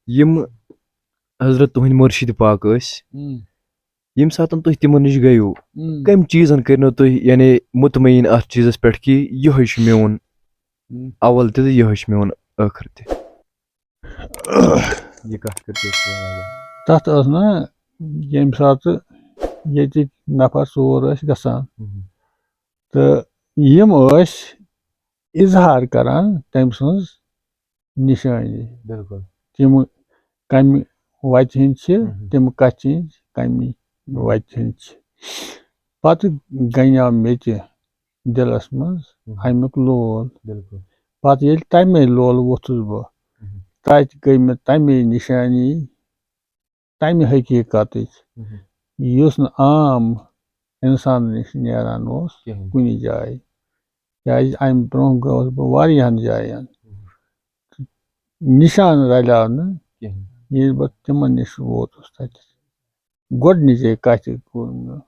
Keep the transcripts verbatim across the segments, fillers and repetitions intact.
یِم حضرت تُہٕنٛدۍ مُرشِد پاک ٲسۍ، ہم۔ ییٚمہِ ساتہٕ تُہۍ تِمن نِش گٔیِو، ہم۔ کَمہِ چیٖزن کٔرنو تُہۍ یعنی مطمعین اَتھ چیٖزس پٮ۪ٹھ کہِ یِہوٚے چھُ میون ہم۔ اول تہِ تہٕ یِہوٚے چھُ میون ٲخٕر تہِ؟ یہِ کَتھ کٔرِو تُہۍ واضح۔ تَتھ ٲس نہ ییٚمہِ ساتہٕ ییٚتِکۍ نفر ژور ٲسۍ گژھان، ہم۔ تہٕ یِم ٲسۍ اظہار کران تٔمۍ سٕنٛز نِشٲنی۔ بِلکُل۔ تِم کَمہِ وَتہِ ہٕنٛدۍ چھِ، مہم۔ تِم کَتہِ ہٕنٛدۍ کَمہِ وَتہِ ہٕنٛدۍ چھِ۔ پَتہٕ گَنیو مےٚ تہِ دِلَس منٛز مہم۔ اَمیُک لول۔ بِلکُل۔ پَتہٕ ییٚلہِ تَمے لولہٕ ووٚتھُس بہٕ، مہم۔ تَتہِ گٔے مےٚ تَمے نِشٲنی، تَمہِ حقیٖقتٕچ، مہم۔ یُس نہٕ عام اِنسانَن نِش نیران اوس کِہیٖنۍ۔ کُنہِ جایہِ۔ کیٛازِ اَمہِ برٛونٛہہ گوس بہٕ واریاہَن جایَن۔ مہم۔ نِشان رَلیو نہٕ کِہیٖنۍ۔ ییٚلہِ بہٕ تِمَن نِش ووتُس تَتہِ۔ گۄڈٕنِچے کَتھِ کوٚر مےٚ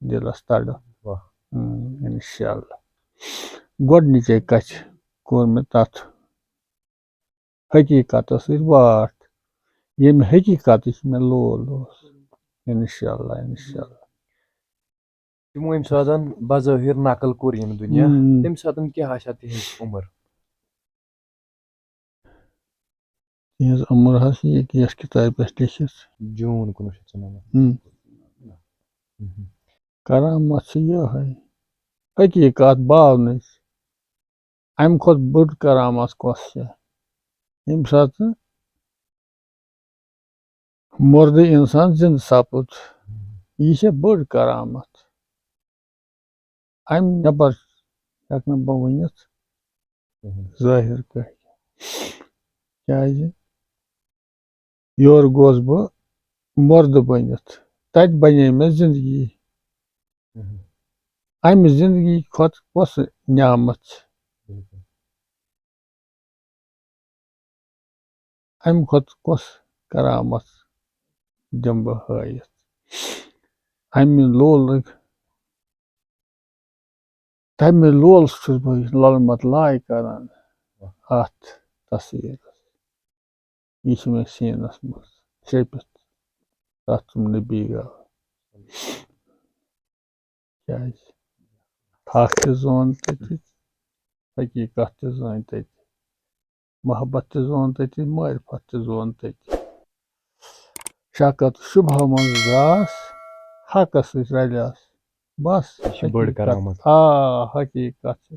دِلَس تَڑٕ۔ واہ۔ اۭں، اِنشاء اللہ۔ گۄڈٕنِچے کَتھِ کوٚر مےٚ تَتھ حقیٖقتَس سۭتۍ واٹھ، ییٚمہِ حقیٖقتٕچ مےٚ لول اوس۔ اِنشاء اللہ، اِنشاء اللہ۔ تِمو ییٚمہِ ساتہٕ بظٲہِر نقل کوٚر ییٚمہِ دُنیا، ہم۔ تَمہِ ساتہٕ کیٛاہ آسہِ ہا تِہنٛز عمر؟ تِہنٛز عمر حظ چھِ ییٚکیٛاہ یَتھ کِتابہِ پٮ۪ٹھ لیٚکھِتھ۔ جوٗن کُنوُہ شیٚتھ ژُنَمَتھ۔ ہم۔ مہم۔ کرامت چھِ یِہوٚے، حقیٖقت باونٕچ۔ اَمہِ کھۄتہٕ بٔڑ کرامت کۄس چھےٚ؟ ییٚمہِ ساتہٕ مُردٕ اِنسان زِندٕ سَپُد، یہِ چھےٚ بٔڑ کرامت۔ اَمہِ نٮ۪بر ہٮ۪کہٕ نہٕ بہٕ ؤنِتھ کِہیٖنۍ۔ ظٲہِر کٔہۍ۔ کیٛازِ یورٕ گوس بہٕ مُردٕ بٔنِتھ، تَتہِ بَنے مےٚ زِندگی۔ مہم۔ اَمہِ زِندگی کھۄتہٕ کۄس نعمت چھِ؟ بِلکُل۔ اَمہِ کھۄتہٕ کۄس کرامت دِمہٕ بہٕ ہٲیِتھ؟ اَمہِ لولہٕ، تَمہِ لولہٕ چھُس بہٕ لَلہٕ مَتہٕ لایہِ کران اَتھ تصویٖرَس۔ یہِ چھُ مےٚ سیٖنَس منٛز چٔپِتھ، تَتھ چھُم نبی گاو۔ کیٛازِ؟ حق تہِ زون تٔتی، حقیٖقت تہِ زٲنۍ تٔتی، محبت تہِ زون تٔتی، معرفت تہِ زون تٔتی۔ شک تہٕ شبہہ منٛز درٛاس، حقس سۭتۍ رلیاس۔ بس، یہِ چھِ بٔڑ حقیٖقت۔ کرامت۔ آ، حقیٖقت چھِ